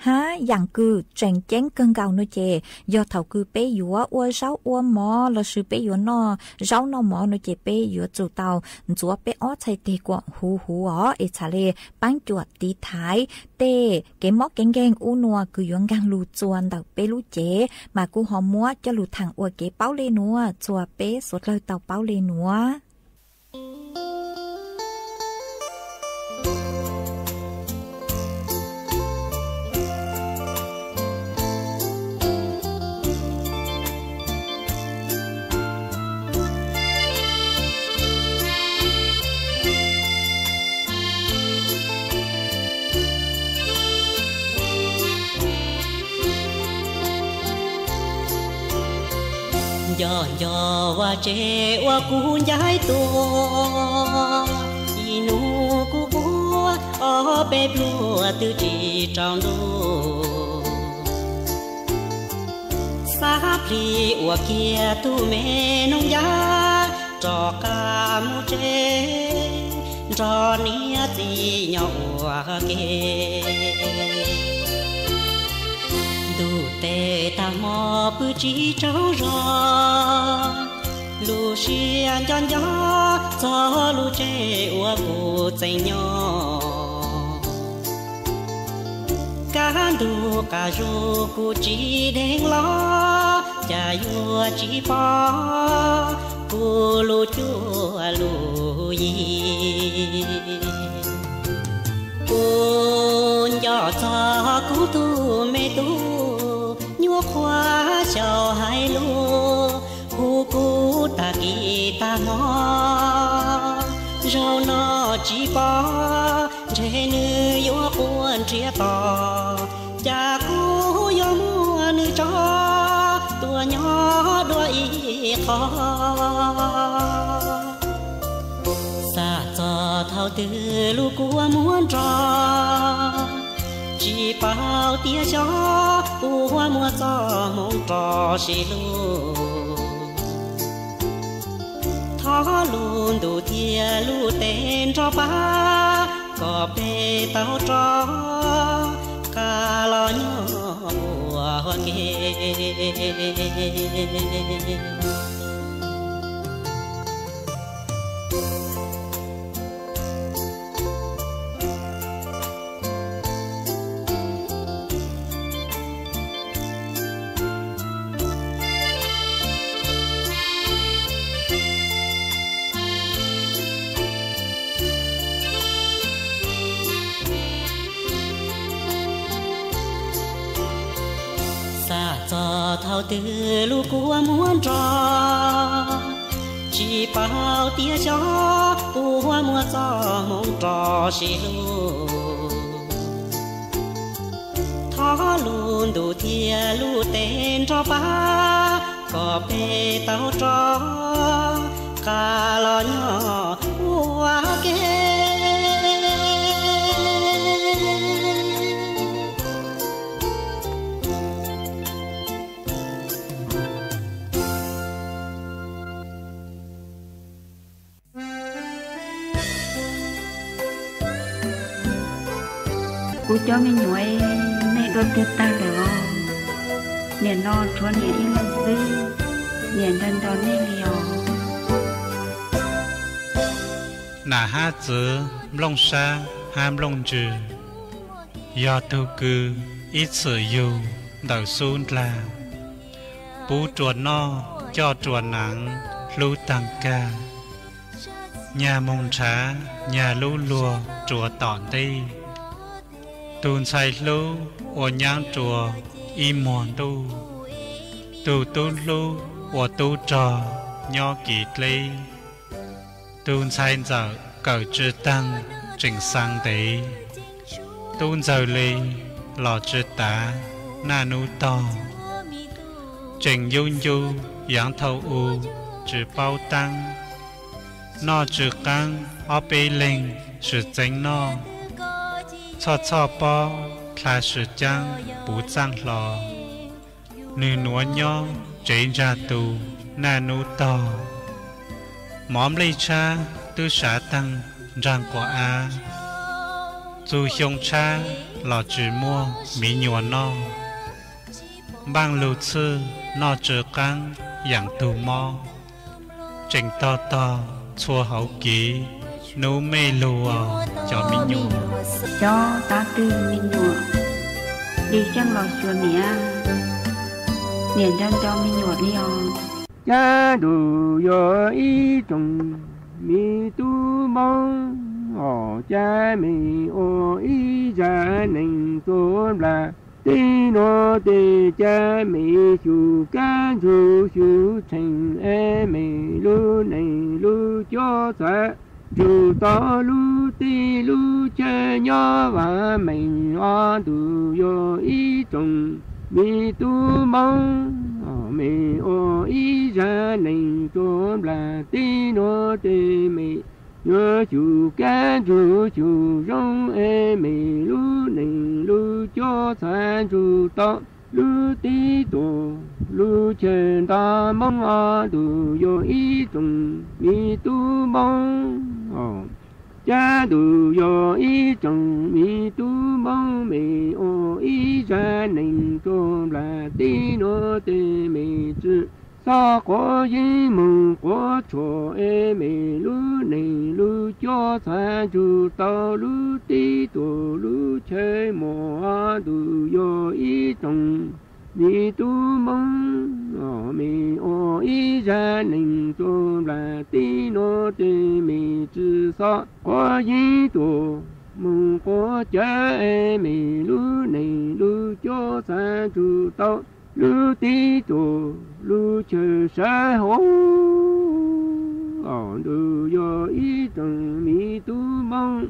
Hab yaam kws tseem ceeb kawg nkaus no ces yog thaum kws peb yuav ua zaub ua mov lossis peb yuav noj zaub noj mov no ces peb yuav tsum tau ntxuav peb ob txhais teg kuam huv huv os es txham le paab cuam tiv thaiv tej kev mob kev nkeeg ub nua kws yuav nkaag lug txua ntawm peb lub cev mas kuj ho muab coj lug thaam ua kev paub le nuav txua peb suav dlawg tau paub le nuav. Nco nco ua tsev ua kuv ncaib tua, ib nub kuv quaj ob peb pluag twb tsis rau ntuj. Xav plig ua kiag tug me noog yaj rov qab mus tsev nrog niam txiv nyob ua ke. Ntuj tes tag hmo pw tsis tsaug zog, lub siab nco nco txog lub tsev uas kuv txeem nyob. Kaj ntug qab zug kuv tsis dheev los, cas yuav tsis pom kuv lub cuab lub yig. Kuv nco txog kuv tus me tub nyuam qhuav xyaum hais lus hu kuv tag kis tag hmo. Zaum no tsis pom ntshe nws yuav quaj nrhiav tos, cas kuv yuav muab nws tso tuaj nyob dua ib qho. Twg lub kua muag nrog, tsis paub tias xyov kua muag txoj hmoo rau sib hlub. Thov lub ntuj thiab lub teb nrog pab, kom peb tau rov qab los nyob ua ke. Xav txog thaum twg lub kua muag nrog, tsis paub tias xyov kua muag txoj hmoo rau sib hlub. Thov lub ntuj thiab lub teb nrog pab, kom peb tau rov qab los nyob ua ke. Kuv cov me nyuam, nej dua twg tag lawm os? Niam no tshuav niam ib leeg xwb, niam nco nco nej li os. Nam hab txwv, nplooj sab hab nplooj ntsws, yog tug kws ib txwm yug ntawm xub ndlag, pub rua noj coj rua hnav hlub taag kag, nyag moog nrhav nyag lub luag rua tom ntej. Tug ntxhais hlub ua nyaab rua ib muag ntuj, tug tub hlub ua tub rog nyob kiv dleb. Tug ntxhais ntxawm kawm tsw taag tseem xaa ntev, tub ntxawg le los tsw tav naj nub tog. Tseem yub ncu yaav thau u tsw paub taab, noj tsw qaab ob peb leeg swm txeev noj. Txhoj txhoj pob dlha swm caab puv txaaj hlo, nwg nuav nyob tsev ntsag tu naj nub tog. Mov nplej tshab twb sav taag nraag quas av, txug xyoo tshab los tsw muaj miv nyuas noj. Npaaj lug txhwj noj tsw qaab yaam tug mob, tseem tog tog txhua hauv kev nub mej lug os cov me nyuam. Cov tav twg me nyuam, Lis Xyeej los xyuas niam, niam nco nco me nyuam li os. Cab Nrug yog ib tsoom me tub Moob, os Cab Mem ua ib zag neeg rua nplas. Tej nuav tes Cab Mem xyum kab ntsug xyum tsheem, es Mem lub neej lub cuab txhav ntsug tau lub teb lub chaw nyob vaam meej. Ob tug yog ib tsoom me tub Moob, Mem ua ib zag neeg rua nplas. Tej nuav tes Mem yuav xyum kab ntsug xyum zoo, es Mem lub neej lub cuab txhav ntsug tau lub teb tuam lub chaw nto Moob. Ob tug yog ib tsoom me tub Moob, Cab Nrug yog ib tsoom me tub Moob, Mem ua ib zag neeg rua nplas. Tej nuav tes Mem tsi xob quav yeeb moog quav tshuam, es Mem lub neej lub cuab txhav ntsug tau lub teb tuam lub chaw muaj. Ob tug yog ib tsoom me tub Moob, Mem ua ib zag neeg rua nplas. Tej nuav tes Mem tsi xob quav yeeb tuam moog quav cawv, es Mem lub neej lub cuab txhav ntsug tau lub teb tuam lub chaw sawv hauv. Ob tug yog ib tsoom me tub Moob,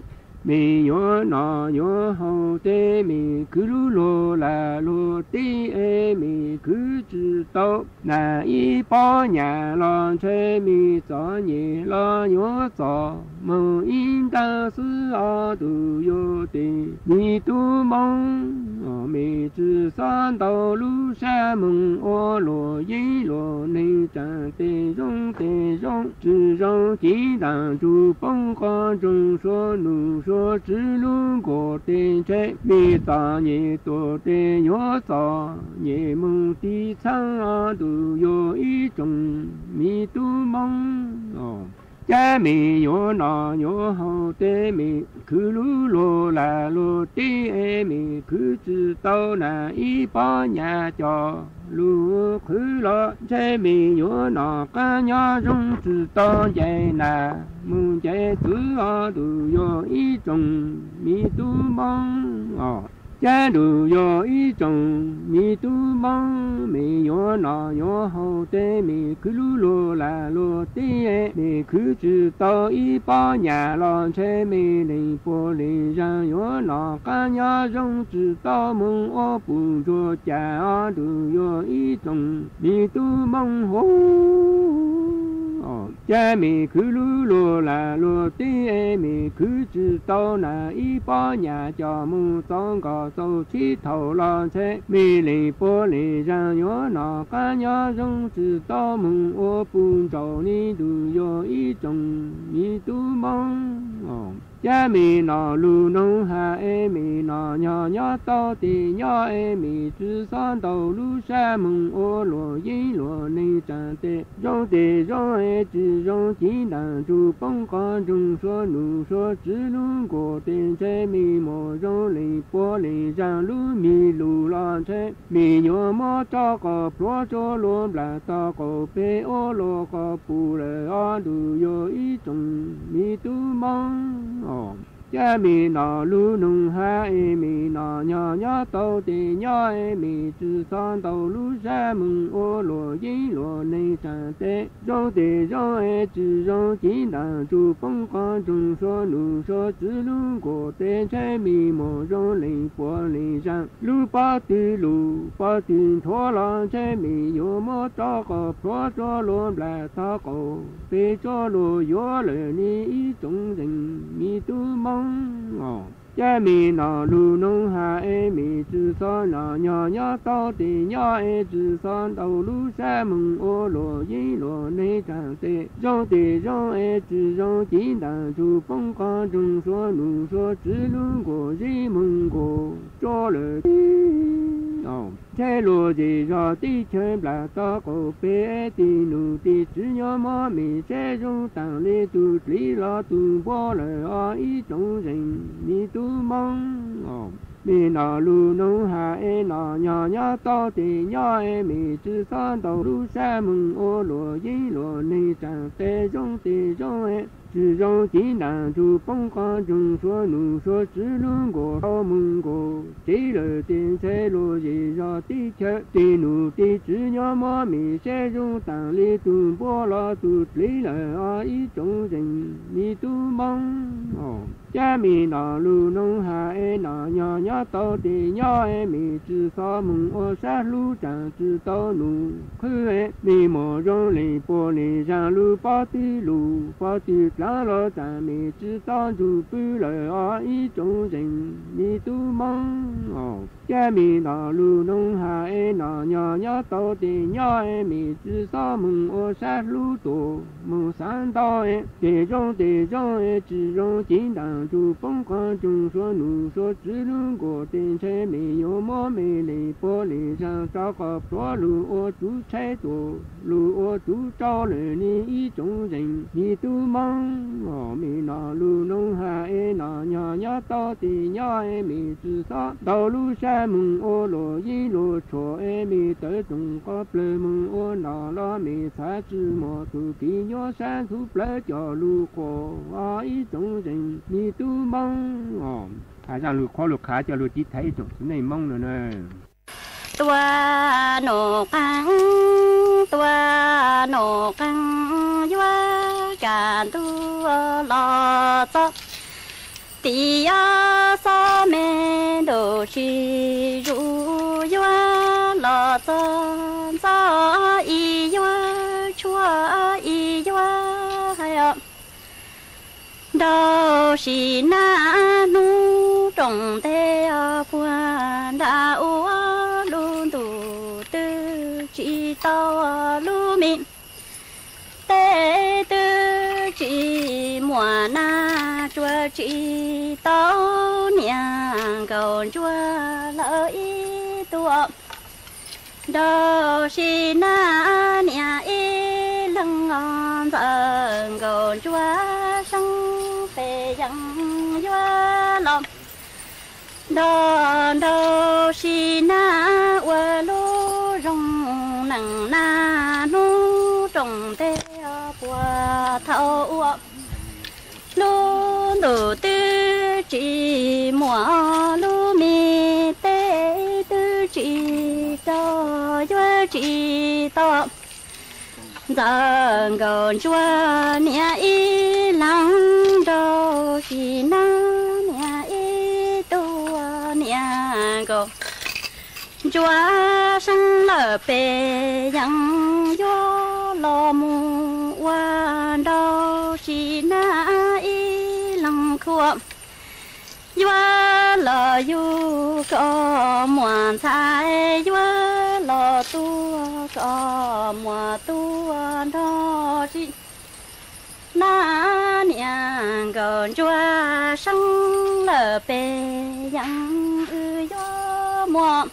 Me yuav noj yuav haus tej me khwv lub luag lag luag teb es me khwv tsis tau nas ib pob nyam los ntshe me txom nyem los yuav txom moog ib ntaag xwb os tus yawg tes me tub Moob. Me tsi xob ntau lub sab moog ua luam yeeb luam neeg tsaam tes zoo tes zoo tsi zoo civ ntaam ntsug poob qoj ntsoog suav num suav tswv lub nkuas tes ntshe me txom nyem tuam tes yuav txom nyem moog tiv txheeb os tus yawg ib tsoom me tub Moob. Cab me yuav noj yuav haus tej me khwv lub luag lag luag teb es me khwv tsis tau nas ib pob nyam coj lug qhwv los ntshe me yuav noj qaab nyob zoo tsis tau ncaim nas moog ncaim txwv os tus yawg ib tsoom me tub Moob os. Cab ntuj yawg ib tsoom me tub Moob, me yuav noj yuav haus tej me khwv lub luag lag luag teb, me khwv tsis tau ib pob nyam los ntshe me leeg puag leeg zaag yuav noj qaab nyob zoo tsis tau moog ua puj ntsuag cas os tus yawg ib tsoom me tub Moob huv. Cab me khwv lub luag lag luag teb, me khwv tsis tau nas ib pob nyam coj moog txaus nkaus txaus tshib thaum los ntshe me leeg puag leeg zaag yuav noj qaab nyob zoo tsis tau moog ua puj ntsuag li tus yawg ib tsoom me tub Moob. Cab me noj lug noog has es me noj nyog nyob tau tes nyob es me tsi xob ntau lub sab moog ua luam yeeb luam neeg tsaam tes zoo tes zoo es tsi zoo civ ntaam ntsug poob qoj ntsoog suav num suav tswv lub nkuas tes ntshe me muaj zoo leeg puag leeg zaag lub me lug los ntshe me yuav muab rov qos plhuav tsua luag nplaag tog qaum peg ua luag qos pum lawm os tus yawg ib tsoom me tub Moob. Cab me noj lug noog has es me noj nyog nyob tau tes nyob es me tsi xob ntau lub sab moog ua luam yeeb luam neeg tsaam tes zoo tes zoo es tsi zoo civ ntaam ntsug poob qoj ntsoog suav num suav tswv lub nkuas tes ntshe me muaj zoo leeg puag leeg zaag lub pob tw lug pob tw nthuav los ntshe me yuav muab rov qos plhuav tsua luag nplaag tog qaum peg tsua luag yuav lawm ni ib tsoom zeej me tub Moob os. Cab me noj lug noog has es me tsi xob noj nyog nyob tau tes nyob es tsi xob ntau lub sab moog ua luam yeeb luam neeg tsaam tes zoo tes zoo es tsi zoo civ ntaam ntsug poob qoj ntsoog suav num suav tswv lub nkuas zib moog nkuas tsua lawm. Ntshe luag zej zog teb chaws nplaag tog qaum peg, tes num tes tswv nyob muab me saib zoo taag le tug dliv los tug npua lawm os ib tsoom zeej me tub Moob os. Me noj lug noog has es noj nyog nyob tau tes nyob es me tsi xob ntau lub sab moog ua luam yeeb luam neeg tsaam tes zoo tes zoo es tsi zoo civ ntaam ntsug poob qoj ntsoog suav num suav tswv lub nkuas tau moog nkuas tsev lawm tes ntshe luag zej zog teb chaws tes num tes tswv nyob muab me saib zoo taag le tug npua los tug dliv lawm os ib tsoom zeej me tub Moob os. Cab me noj lug noog has es noj nyog nyob tau tes nyob es me tsi xob moog ua sab hlub tsaam tsi tau num qhwv es me muaj zoo leeg puag leeg zaag lub pob tw lug pob tw dlaag los tsaam me tsi tau ntsug pw lawm os ib tsoom zeej me tub Moob os. Cab me noj lug noog has es noj nyog nyob tau tes nyob es me tsi xob moog ua sab hlub tuam moog xaav ntau es tes zoo tes zoo es tsi zoo civ ntaam ntsug poob qoj ntsoog suav num suav tswv lub nkuas tes ntshe me yuav muab me leeg puag leeg zaag rov qos plhuav lug ua tsuv tshaib tuam lug ua tsuv tsau lawm ni ib tsoom zeej me tub Moob os. Me noj lug noog has es noj nyog nyob tau tes nyob es me tsi xob ntau lub sab moog ua luam yeeb luam tshuam es me tawv tsoom qhov plawg moog ua noj los me txhav tsi muaj tug kis nyuab sab ntxhuv plawv coj lug quas os ib tsoom zeej me tub Moob os. Has zaaj lug qhuab lug qhav coj lug tiv thaiv ib tsoom txiv neej Moob no na. Tua num qeej, tua num qeej yuav kaj ntug los txog. Pib xob me ntuj tsis zuj, yuav los txog ntxov ib yuav tshuav ib yuav hais os. Nraug sim nab hnub roos ntej os, puag nram ua lub ntuj twb tsis tau lub me, tej twb tsis muaj nab, tsuas tsis tau niam nkauj ntsuag lawm ib tug. Nraug sim nab niam ib leeg os, ntxawm nkauj ntsuag seeb pes yees yuav los nrog nraug sim nab ua lub zoo neej nab hnub roos ntej os, puag thaum ua lub ntuj twb tsis muaj lub me, tej twb tsis rau yuav tsis tau. Ntxawm nkauj ntsuag niam ib leeg, nraug sim nab niam ib tug, niam nkauj ntsuag seeb lawm pes yees yuav los mus ua, nraug sim nab ib leeg khuam yuav los yug kom muaj ntxhais, yuav los tuag kom muaj tub nrog sim nab niam nkauj ntsuag seeb lawm pes yees wb yuav muaj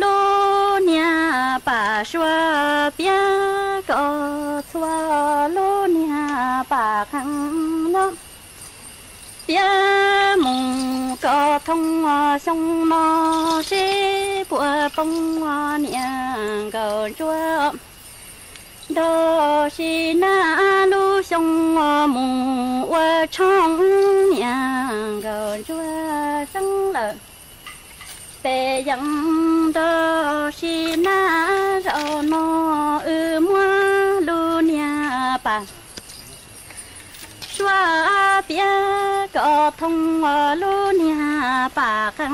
lub niag pam suav piav kom txhua lub niag pam qeeg nyob, piav mus kom thoob xyoo no seb puas poob niam nkauj ntsuag. Nraug sim nab lub xyoo mus ua tshoob, niam nkauj ntsuag seeb lawm pes yees, nraug sim nab zaum no wb muab lub niag pam suav piav kom thoob, lub niag pam qeeg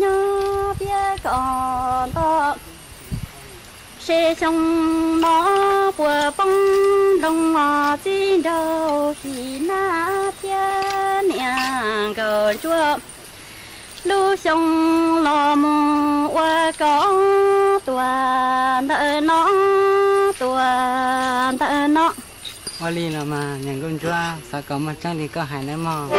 nyob piav kom nto, seb xyoo no puas poob nplooj txiv, nraug sim nab thiab niam nkauj ntsuag lub xyoo los mus ua kom tuag ntawm no, tuag ntawm no. Ua li los mas niam nkauj ntsuag, xav kom muaj tseeb li koj hais nawb mog.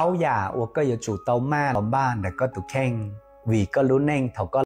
plaub yam uas koj yuav tsum tau maj los npaj ntawm koj tus kheej, vim koj lub neej thaum koj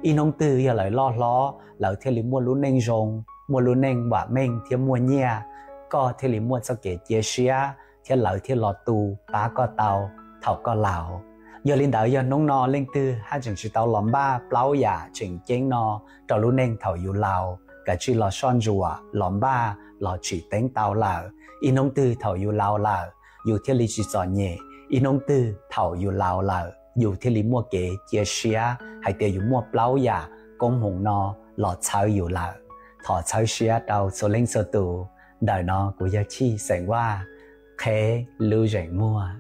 Ib hnub twg yog lawv loj hlob, lawv thiaj li muaj lub neej zoo, muaj lub neej vam meej thiab muaj nyiaj, koj thiaj li muaj txoj kev cia siab thiab lawv thiaj los tu pab koj tau thaum koj laus. Yog li ntawd, yog hnub no leej twg haj tseem tsis tau los npaj plaub yam tseem ceeb no rau lub neej thaum yus laus, kav tsij los soj ntsuam los npaj los tsim teeb tau lawm. Ib hnub twg thaum yus laus lawm, yus thiaj li tsis txom nyem. Ib hnub twg thaum yus laus lawm, yus thiaj li muaj kev cia siab hais tias yus muaj plaub yam koob hmoov no los txhawb yus lawm. Thov txhawb siab rau txhua leej txhua tus. Ntawm no kuv yog Chij xeem Vaj, qheb lub zeem muag.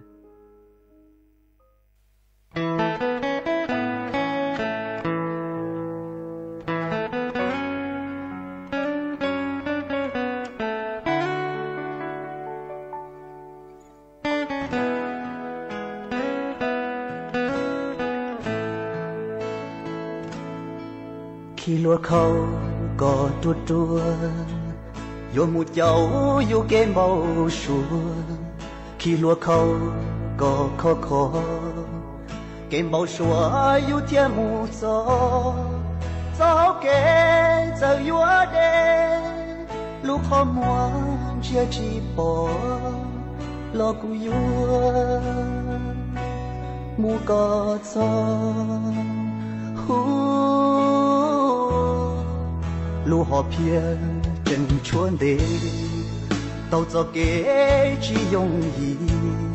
Khi hlua khau kos ruaj ruaj, yuav mus caum yus kev npau suav. Khi hlua khau kos khov kho, kev npau suav yus thiaj mus txog. Txoj hau kev txawm yuav deb, lub qhov muag ntsia tsis pom, los kuv yuav mus kom txog. Hu, lub hom phiaj tseem tshuav ntev, taug txoj kev tsis yooj yim,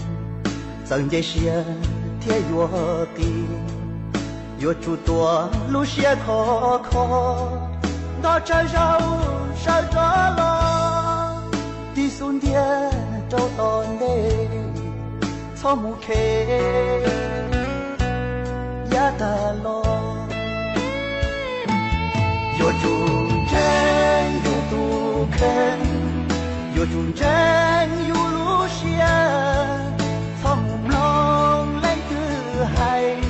txawm nce siab thiab yuav qis, yuav tsum tuav lub siab khov kho, nrog tsawg zaug sawv rov los, tig xub ntiag rau tom ntej, txhob mus khes. tag los. Yuav tsum ntseeg yus tus kheej, yuav tsum ntseeg yus lub siab, txhob mus mloog leej twg hais,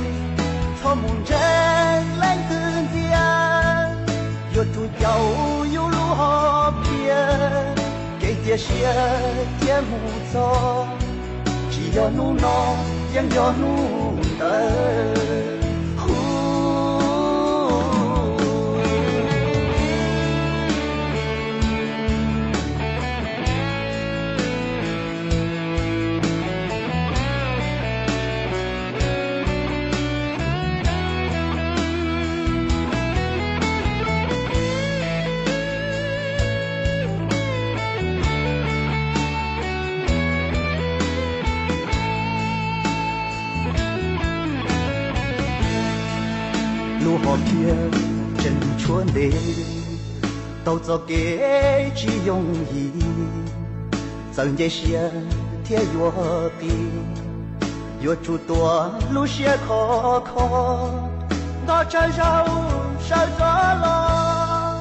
txhob mus ntseeg leej twg ntxias. Yuav tsum caum yus lub hom phiaj, kev cia siab cia mus txog, tsis yog hnub no, yeej yog hnub ntawd. Lub hom phiaj tseem tshuav ntev, tau txoj kev tsis yooj yim, txawm nce siab thiab yuav qis, yuav tsum tuav lub siab khov kho, nto tsawg zaus sawv rov los,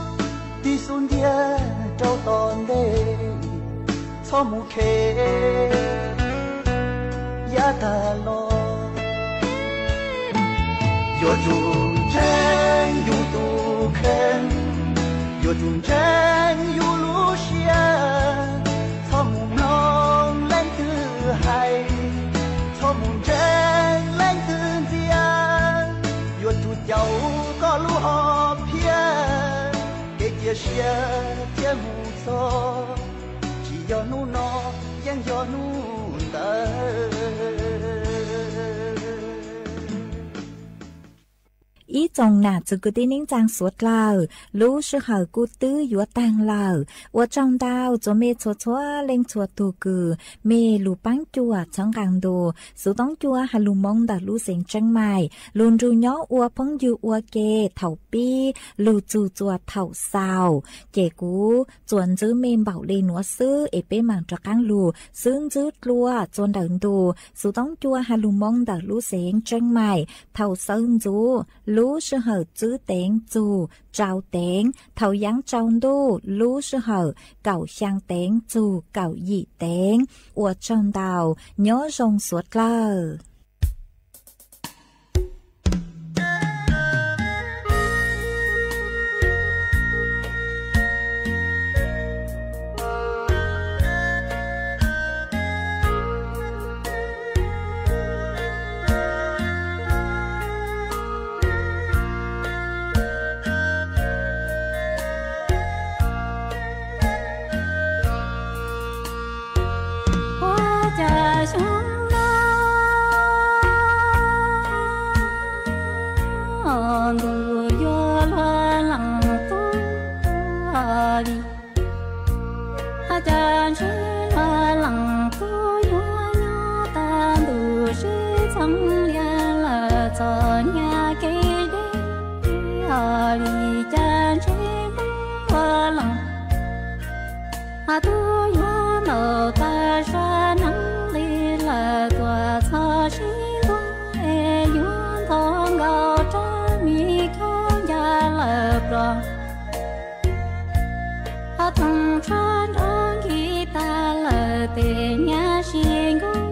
tig xub ntiag rau tom ntej, txhob mus khe yav tag los. Yuav tsum ntseeg yus tus kheej, yuav tsum ntseeg yus lub siab, txhob mus mloog leej twg hais, txhob mus ntseeg leej twg ntxias. Yuav tsum caum koj lub hom phiaj, kev cia siab cia mus txog, tsis yog hnub no, yeej yog hnub ntawd. Ib tsoom nam txiv kwv tij neej tsaa suav dlawg, lub sij hawm kuj twb yuav taag lawm. Ua tsaug ntau txhua mej txhua txhua leej txhua tug kws mej lug paab cuam txhawb nqaa ntu Xuv Toob Cua has lug Moob ntawm lub xeev Tseeb Maim, lug nrug nyob ua phooj ywg ua ke thaum pib lug txug txuas thaum xaus. Ces kuv tsuas ntxwb mej npaum le nuav xwb es peb maam rov qaab lug xwb ntxwb dlua txua ntawm ntu Xuv Toob Cua has lug Moob ntawm lub xeev Tseeb Maim thaum xawb ntxuv lub sij hawm tsib teev txug rau teev, thaum yaav tsaus ntuj lub sij hawm kaum xyaa teev txug kaum yim teev. Ua tsaug ntau, nyob zoo suav dlawg. Ua cas xyoo no ntuj yuav luag leej tuaj li, ua cas ntshe luag leej tuaj yuav nyob tag ntuj sib txheeb lias lawm txom nyem kev deb, vim cas ntshe luag leej tuaj yuav ntaus tag sab neeb li lawm tuaj txog sib ntua es yuav ntog nkaus rab mi khaub ncaws lawm plom. Ho thooj tshuaj nrov nkig tag lawm tes nyab sib nkuj,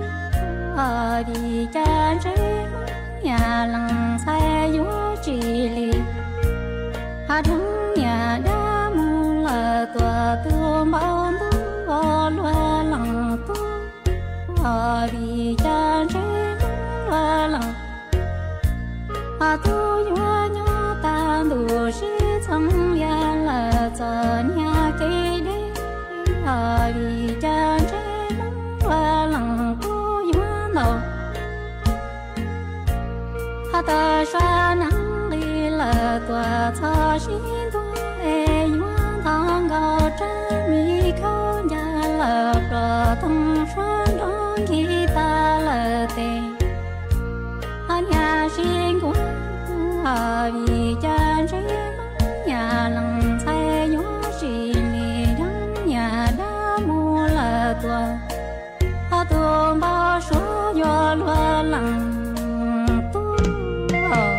vim cas ntshe Hmoob nyab leej ntxhais yuav tsis lig. Ho dheev nyab dab mus lawm tuaj tus npau ntuj luag leej tuaj, vim cas ntshe Hmoob luag leej ho tuaj yuav nyob tag ntuj sib txheeb lias lawm txom nyem kev deb, vim cas ntshe Hmoob luag leej tuaj yuav ntaus ho tag sab neeb li lawm tuaj txog sib ntua es yuav ntog nkaus rab mi khaub ncaws lawm plom thooj tshuaj nrov nkig tag lawm tes ho nyab sib nkuj, vim cas ntshe Hmoob nyab leej ntxhais yuav tsis lig, dheev nyab dab mus lawm tuaj ho tus npau suav yuav luag leej tuaj.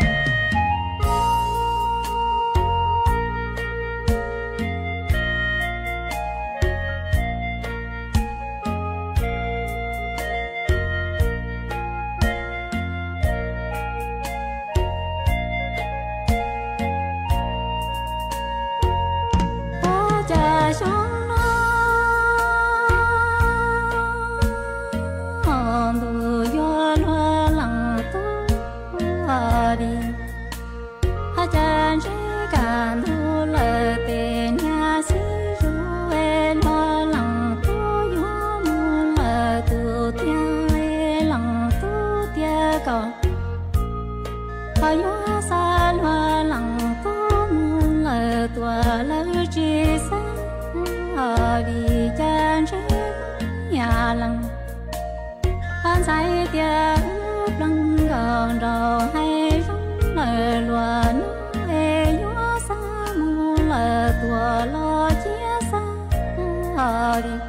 Kaj ntug lawm tes niag xib zug es luag leej tub yuav mus lawm tus tiag es leej tub tiag kom ho yuav xa luag leej tub mus lawm tuaj lawv tsis xav, vim cas ntshe yam leej ntxhais tias wb plees nkaus nraug hais zoo lawm luag hnub es yuav xa mus lawm tuaj los cia xav vim